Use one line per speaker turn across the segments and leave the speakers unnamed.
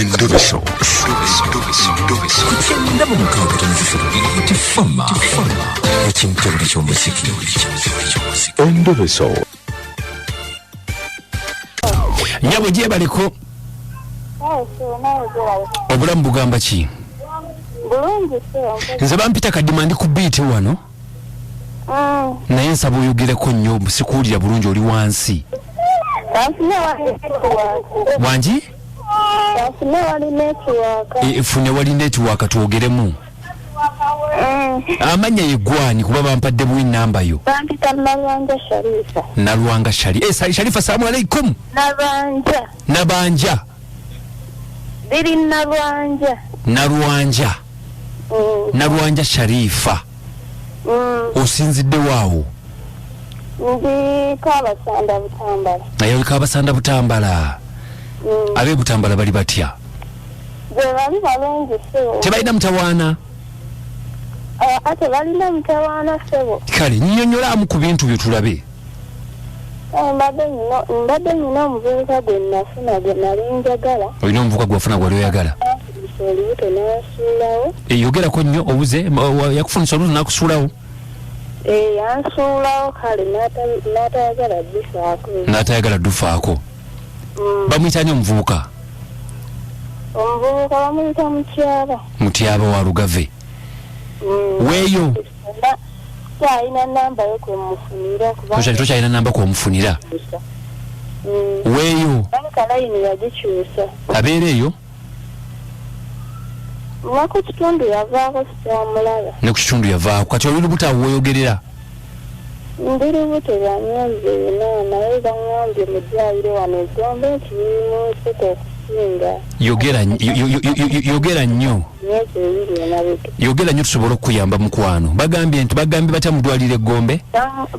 Endobeso.
Ku kyenda mu mukaaga tono ssatu Tifama ekintobole ky'omuziki.
Endobeso.
Nyabo, gyebaleko. Obulamu bugamba ki?
Bulungi sebo.
Nze bampita Kadima, ndi ku biiti wano. Naye nsaba oyogereko nnyo, sikuwulira bulungi, oli wansi.
Kanfune wali network.
Wangi?
Kanfune wali network.
E, fune wali network twogeremu. Amannya ye gwani, kuba bampadde bwi namba yo?
Bampita Nalwanja Sharifa.
Nalwanga Shari, eh, Sharifa, salamu alaikum.
Nabanja.
Nabanja?
Biri Nalwanja.
Nalwanja. Nalwanja Sharifa. Osinzidde waawo?
Ndi Kabasanda, Butambala.
Naye oli Kabasanda, Butambala?
Mm.
Ab'e Butambala bali batya?
Gwe bali balungi sebo.
Tebalina mutawaana?
Aa, tebalina mutawaana sebo.
Kale nnyonnyolaamu ku bintu byo tulabe.
Eh, mbadde nyina omuvubuka gwe nafuna, gwe nali njagala.
Olina omuvubuka gwe wafuna, gwali oyagala?
Anfunisa olubuto n'ansuulawo.
E, yogerako nnyo, obuze yakufunisa olubuto n'akusuulawo?
Eh, yansuulawo, kale n'atayagala bifaako.
N'atayagala dufaako. Bamuyita ani omuvubuka?
Omuvubuka bamuyita Mutyaba.
Mutyaba wa Lugave? Weeyo?
Kyalina namba yo kwemufunira kubanga
Tokyalina namba kwomufunira? Weeyo?
Banka layini yagikyusa.
Abeera eyo?
Ne ku kitundu yavaako, sikyamulaba.
Ne ku kitundu yavaako. Kati oli lubuto awo weeyogerera?
Ndi lubuto lwa myezi 4, naye baŋŋambye mu ddwaliro wano e Gombe nti biri mu nseke okusinga.
Yogera nnyo.
Myezi 2 emabega.
Yogera nnyo tusobole okukuyamba, mukwano. Bagambye nti, bagambye batya mu ddwaliro e Gombe?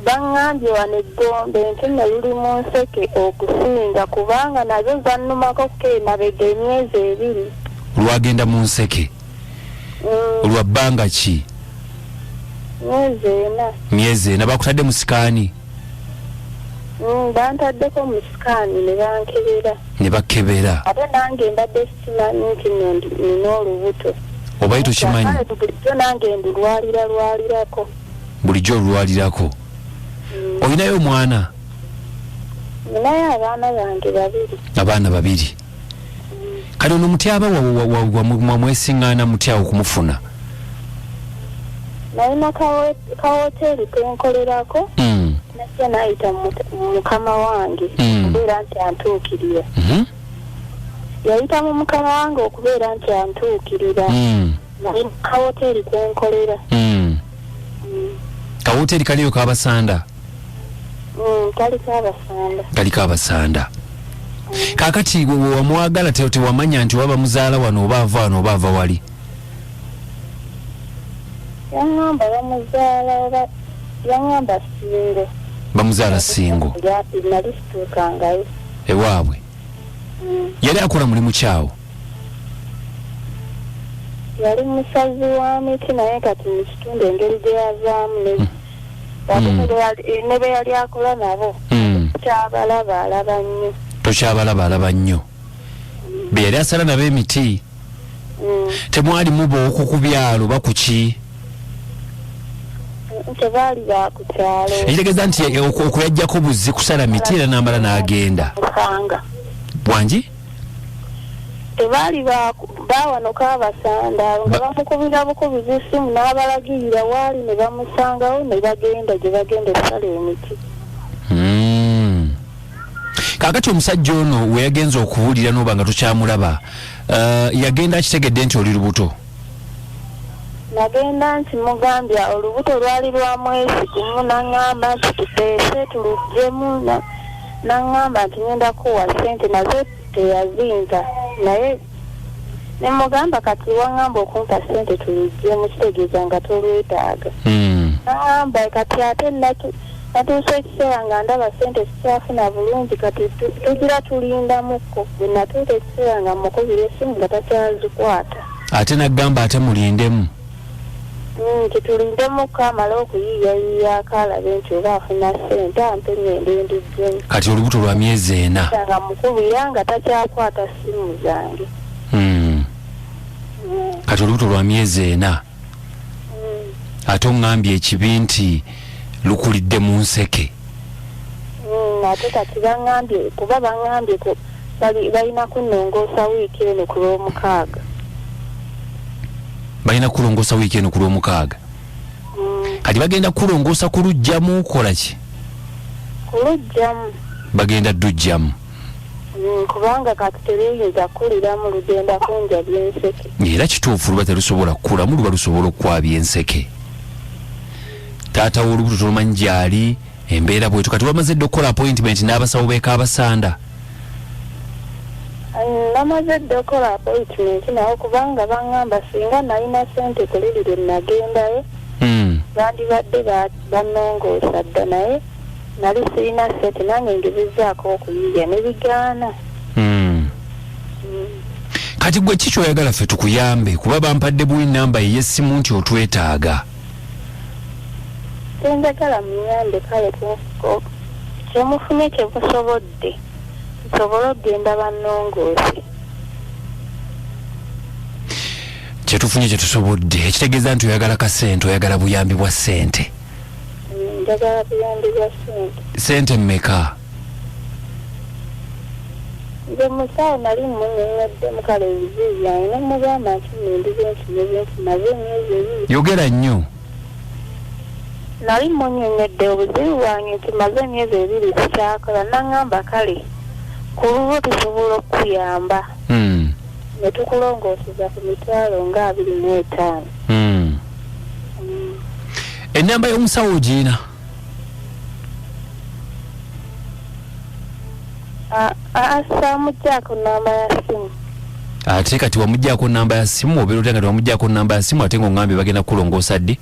Baŋŋambye wano e Gombe nti nno luli mu nseke okusinga, kubanga nazo zannumako ko emabega emyezi 2.
Lwagenda mu nseke? Lwa bbanga ki?
Myezi 4.
Myezi 4. Bakutadde mu scan?
Bantaddeko mu scan ne bankebera.
Ne bakebera.
Ate nange mbadde sikimanyi nti nno nina olubuto.
Obaye tokimanyi?
Kale bulijjo nange ndulwalira lwalirako.
Bulijjo olulwalirako. Olinayo omwana?
Ninayo abaana bange babiri.
Abaana babiri. Kale ono Mutyaba wamwesiŋŋaana mutya okumufuna?
Nalina kawoteeri kenkolerako. Najja nayita mu mukama wange okubeera nti antuukirira. Yayita mu mukama wange okubeera nti antuukirira. Nalina kawoteeri kwenkolera.
Kawoteeri kaliyo Kabasanda?
Kali Kabasanda.
Kali Kabasanda. Kakati wamwagala, tewamanya nti oba bamuzaala wano, oba ava wano, oba ava wali?
Yaŋŋamba bamuzaala, oba yaŋŋamba Singo.
Bamuzaala Singo?
Nali situukangayo.
Ewaabwe. Yali akola mulimu kyawo?
Yali musazi wa miti, naye kati mu kitundu engeri gye yavaamu ne ate ne be yali akola nabo kyabalaba alaba nnyo.
Tokyabalaba alaba nnyo be yali asala nabo emiti? Temwalimu booko ku byalo bakuki?
Tebaali ba ku kyalo.
Ekitegeeza nti okuyajjako buzi kusala miti era n'amala n'agenda?
Musanga.
Bwangi?
Tebaali bawano Kabasanda, nga bamukubira bukubizi essimu n'abalagirira waali ne bamusangawo ne bagenda gye bagenda okusala emiti.
Kaakati omusajja ono we yagenza okuwulira n'oba nga tokyamulaba, yagenda akitegedde nti oli lubuto?
Nagenda nti mugambya olubuto lwali lwa mwezi 1, naŋŋamba nti tuteese tuluggyemu, naŋŋamba nti ngenda kuwa ssente, nazo teyazinza, naye ne mugamba kati waŋŋamba okumpa ssente tuluggyemu, kitegeeza nga tolwetaaga. Naŋŋamba kati ate natuuse ekiseera nga ndaba ssente sikyafuna bulungi, kati tugira tulindamukko. Bwe natuuka ekiseera nga mukubira essimu nga takyazikwata.
Ate naggamba ate mulindemu?
Nti tulindemukko amale okuyiiyayiyaako alabe nti oba afuna ssente ampe ngende nduggyemu.
Kati olubuto lwa myezi 4.
Nga mukubira nga takyakwata ssimu zange.
Kati olubuto lwa myezi 4. Ate oŋŋambye ekibi nti lukulidde mu nseke.
Ate kati baŋŋambye kuba baŋŋambye balina kunnongoosa wiiki eno ku Lwomukaaga.
Balina kulongoosa wiiki eno ku Lwomukaaga. Kati bagenda kulongoosa kuluggyamu kola ki?
Kuluggyamu.
Bagenda ddujjamu.
Kubanga kati teruyinza kukuliramu, lugenda kunjabya enseke.
Era kituufu luba terusobola kukulamu, luba lusobola okukwabya enseke. Taata w'olubuto tolumanyi gy'ali, embeera bwetu. Kati wamaze dda okukola appointment n'abasawo b'e Kabasanda?
Namaze dda okukola appointment nawo kubanga baŋŋamba singa nalina ssente ku luli lwe nagendayo, bandibadde bannongoosa dda, naye nali sirina ssente, nange ngezezzaako okuyiiya ne bigaana.
Kati gwe ki ky'oyagala ffe tukuyambe, kuba bampadde buwi namba ey'essimu nti otwetaaga?
Kyenjagala munyambe kale kyemufunye kyemusobodde nsobole okugenda bannongoose.
Kyetufunye kyetusobodde ekitegeeza nti oyagala kasente, oyagala buyambi bwa ssente.
Njagala buyambi bwa ssente.
Ssente mmeka?
Nze musawo nali mmunnyonnyoddemu kale ebizibu byange ne mmugamba nti nno ndi bwenti ne bwenti, maze emyezi 2.
Yogera nnyo.
Nali mmunnyonnyodde obuzibu bwange nti maze emyezi 2 sikyakola, n'aŋŋamba kale ku lulwo tusobola okukuyamba. Ne tukulongooseza ku mitwalo nga 25.
Ennamba y'omusawo ogirina?
Saamuggyako nnamba ya ssimu.
Ate kati wamuggyako nnamba ya ssimu, obeera otya nga tewamuggyako nnamba ya ssimu ate ng'oŋŋambye bagenda kukulongoosa ddi?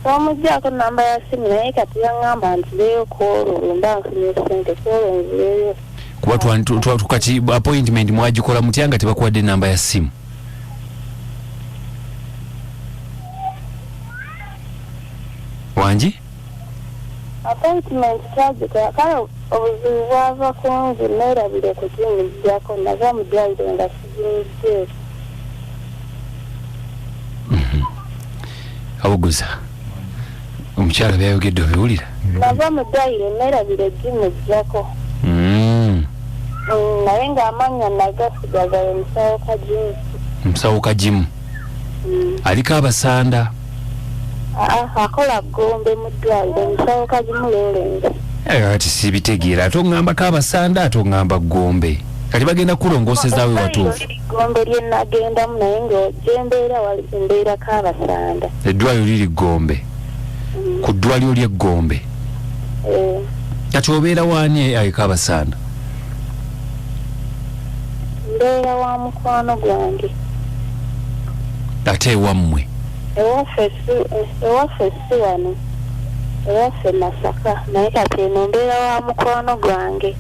Saamuggyako nnamba ya ssimu, naye kati yaŋŋamba nzireyo ku olwo bwe mba nfunye ssente, ku olwo nzireyo.
Kuba kati appointment mwagikola mutya nga tebakuwadde nnamba ya ssimu? Wangi?
Appointment twagikola, kale obuzibu bwava ku nze neerabira okugimuggyako, nava mu ddwaliro nga sigimuggyeeko.
Abuguza omukyala byayogedde obiwulira?
Nava mu ddwaliro neerabira okugimuggyako. Naye ng'amannya nagasigaza ye Musawo Kagimu.
Musawo Kagimu. Aliko Abasanda?
Akola Gombe mu ddwaliro, Musawo Kagimu Lawrence.
Kati sibitegeera, ate oŋŋambako Abasanda ate oŋŋamba Gombe. Kati bagenda kulongoosezaawe watuufu.
Gombe lye nagendamu, naye nga gye mbeera wali mbeerako Abasanda.
Eddwaliro liri Gombe. Ku ddwaliro ly'e Gombe. Kati obeera waani ayeko Abasanda?
Mbeera wa mukwano gwange.
Ate ewammwe?
Ewaffe si wano, ewaffe Masaka, naye kati eno mbeera wa mukwano gwange.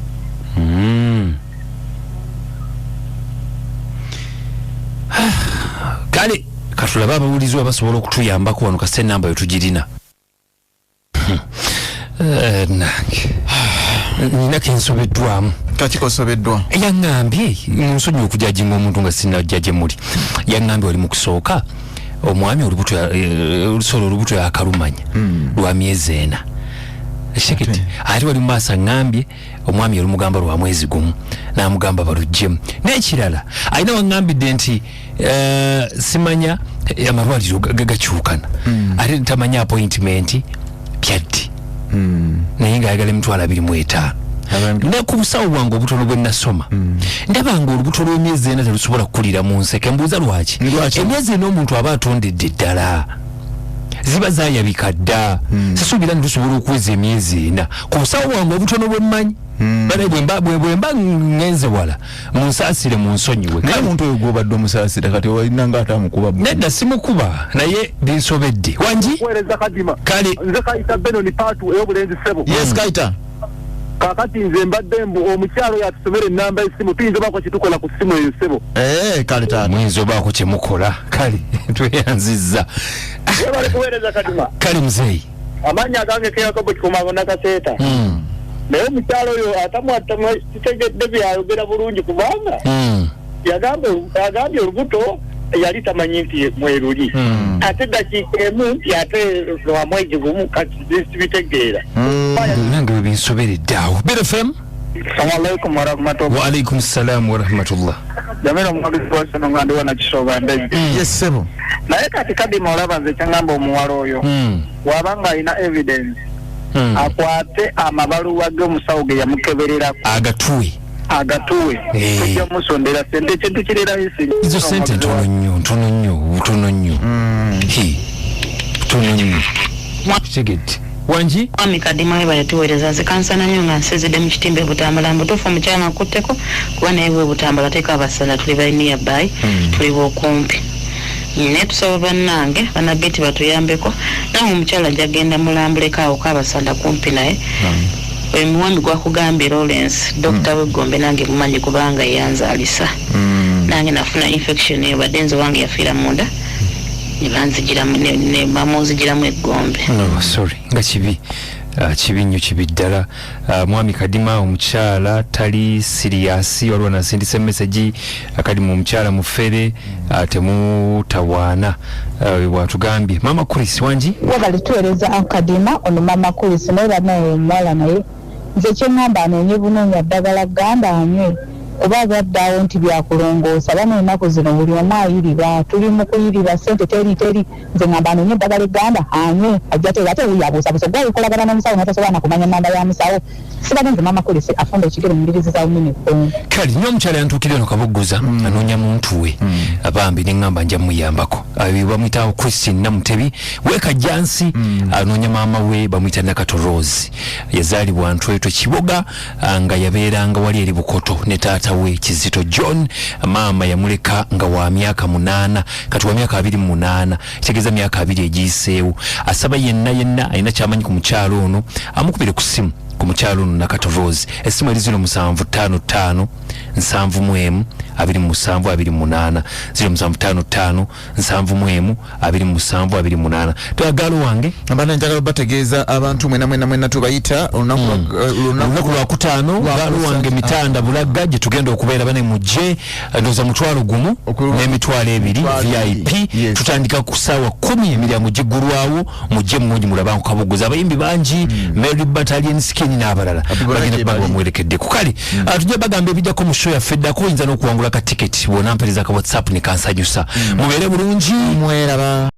Kale katulabe abawulizi basobola okutuyambako wano kasita ennamba yo tugirina. Nange nina kensobeddwamu.
Kaki kosobeddwa?
Yaŋŋambye nsonyiwa okujajinga omuntu nga sinnajja gye muli. Yaŋŋambye wali mu kusooka omwami olubuto olubuto yakalumanya lwa myezi 4. Ekitekedde ate wali mu maaso aŋŋambye omwami olumugamba lwa mwezi 1 n'amugamba baluggyemu. N'ekirala alina waŋŋambidde nti simanya amalwaliro gakyukana, ate tamanya appointment byaddi, naye ng'ayagala emitwalo 25. Ne ku busawo bwange obutono bwe nasoma ndaba nga olubuto lw'emyezi 4 terusobola kukulira mu nseke. Mbuuza lwaki? Emyezi 4 omuntu aba atondedde ddala, ziba zaayabika dda. Sisuubira nti tusobola okuweza emyezi 4 ku busawo bwange obutono bwe mmanyi. Bale bwe mba ngenze wala munsaasire, munsonyiwe.
Naye omuntu oyo gw'obadde omusaasira kati olina nga ate amukuba.
Nedda simukuba, naye binsobedde. Wangi?
Kuweereza Kadima.
Kale.
Nze Kayita Benon Paatu ey'obulenzi ssebo.
Yes Kayita.
Kaakati nze mbadde mbu omukyalo oyo atusomera ennamba y'essimu, tuyinza obaako kye tukola ku ssimu eyo ssebo.
Kale taata.
Muyinza obaako kye mukola. Kale tweyanzizza.
Webale kuweereza Kadima.
Kale muzeeyi.
Amannya agange ke Yakobo Kikumago Nakaseeta. Naye omukyalo oyo atamwatamwa kitegedde byayogera bulungi kubanga Yagamba agambye olubuto yali tamanyi nti mweruli, ate eddakiika emu nti ate lwa mwezi gumu. Kati sibitegeera.
Nange bwe binsoberedde awo. Beat FM.
Alaikum warahmatullah.
Waalaikum salaamu warahmatullah.
Jamira omwogezi wa nga ndi wana Kisoga Ndejje.
Yes, sebo.
Naye kati Kadima, olaba nze kyaŋŋamba omuwala oyo, waba alina evidence, akwate amabaluwa g'omusawo ge yamukebererako,
agatuwe.
Agatuwe. Tujja musondera sente, ekintu kiri rahisi.
Ezo sente ntono nnyo, ntono nnyo, butono nnyo. Hi, butono nnyo. Kitegedde wangi.
Mwami Kadima, webale tuweereza. Nze kansana nnyo nga nsezedde mu kitimba e Butambala. Mbutuufu omukyala nkutteko kuba naye bwe Butambala teeka abasala tuli bali nearby, tuli bwokumpi. Naye tusaba bannange bannabeti batuyambeko. Nange omukyala njagenda mulambuleko awo kabasanda kumpi naye. Omuwami gwakugambye Lawrence, dokita w'eggombe, nange mumanyi kubanga yanzaalisa. Nange nafuna infection eyo, badde nze wange yafiira munda ne banzigiramu ne bamunzigiramu eggombe.
No, sorry, nga kibi. Kibi nnyo, kibi ddala. Mwami Kadima, omukyala tali serious. Waliwo nasindisa message akadimu, omukyala mufere, temutawaana. Bwatugambye mama Chris wangi.
Wabali tuweereza Akadima. Ono mama Chris naye banaye omuwala, naye nze kyeŋŋamba anoonye bunoonya ddagala ganda anywe, oba baddeawo nti byakulongoosa. Bano ennaku zino buli omu ayiriba, tuli mu kuyiriba sente, teri teri. Nze ŋŋamba anoonye eddagala egganda anywe, ajja teri. Ate wuyabuusabuusa gwe olikolagana n'omusawo natasobola na kumanya namba ya musawo. Sibadde nze mama Chris afunda ekigere mu mbirizi za Umini Kongo.
Kale nnyo omukyala yantuukira eno Kaboggoza, anoonya muntu we abambi, neŋŋamba nja muyambako. Bamuyita Christine Namutebi wekajjansi, anoonya maama we bamuyita Nakato Rose, yazaalibwa Ntwetwe Kiboga, nga yabeeranga wali eri Bukoto ne taata we Kizito John. Maama yamuleka nga wa myaka 8, kati wa myaka 28, kitegeeza myaka 20 egiyiseewo. Asaba yenna yenna alina kyamanyi ku mukyalo ono amukubire ku ssimu ku mukyalo ono Nakato Rose. Essimu eri 0755 71 27 28, 0755 71 27 28. Twagala wange.
Mbadde njagala bategeeza abantu mwena mwena mwena tubayita olunaku
olunaku lwakutaano gaalo wange Mitanda Bulaga gye tugenda okubeera. Bane mujje, ndowooza 10,000 n'emitwalo 2
Mitwalo
VIP.
2, yes.
Tutandika ku ssaawa 10, emiryango giggulwawo. Mujje mungi mulabanku Kabuguza, abayimbi bangi, Mary Battalion Skin n'abalala
Happy
bagenda
birthday,
kuba
bali.
bamuwerekeddeko. Kale tujja bagamba ebiddako mu show yaffe eddako. Oyinza n'okuwangula ka tiketi bw'onampeereza ka WhatsApp ne kansanyusa. Mubeere bulungi.
Mweraba.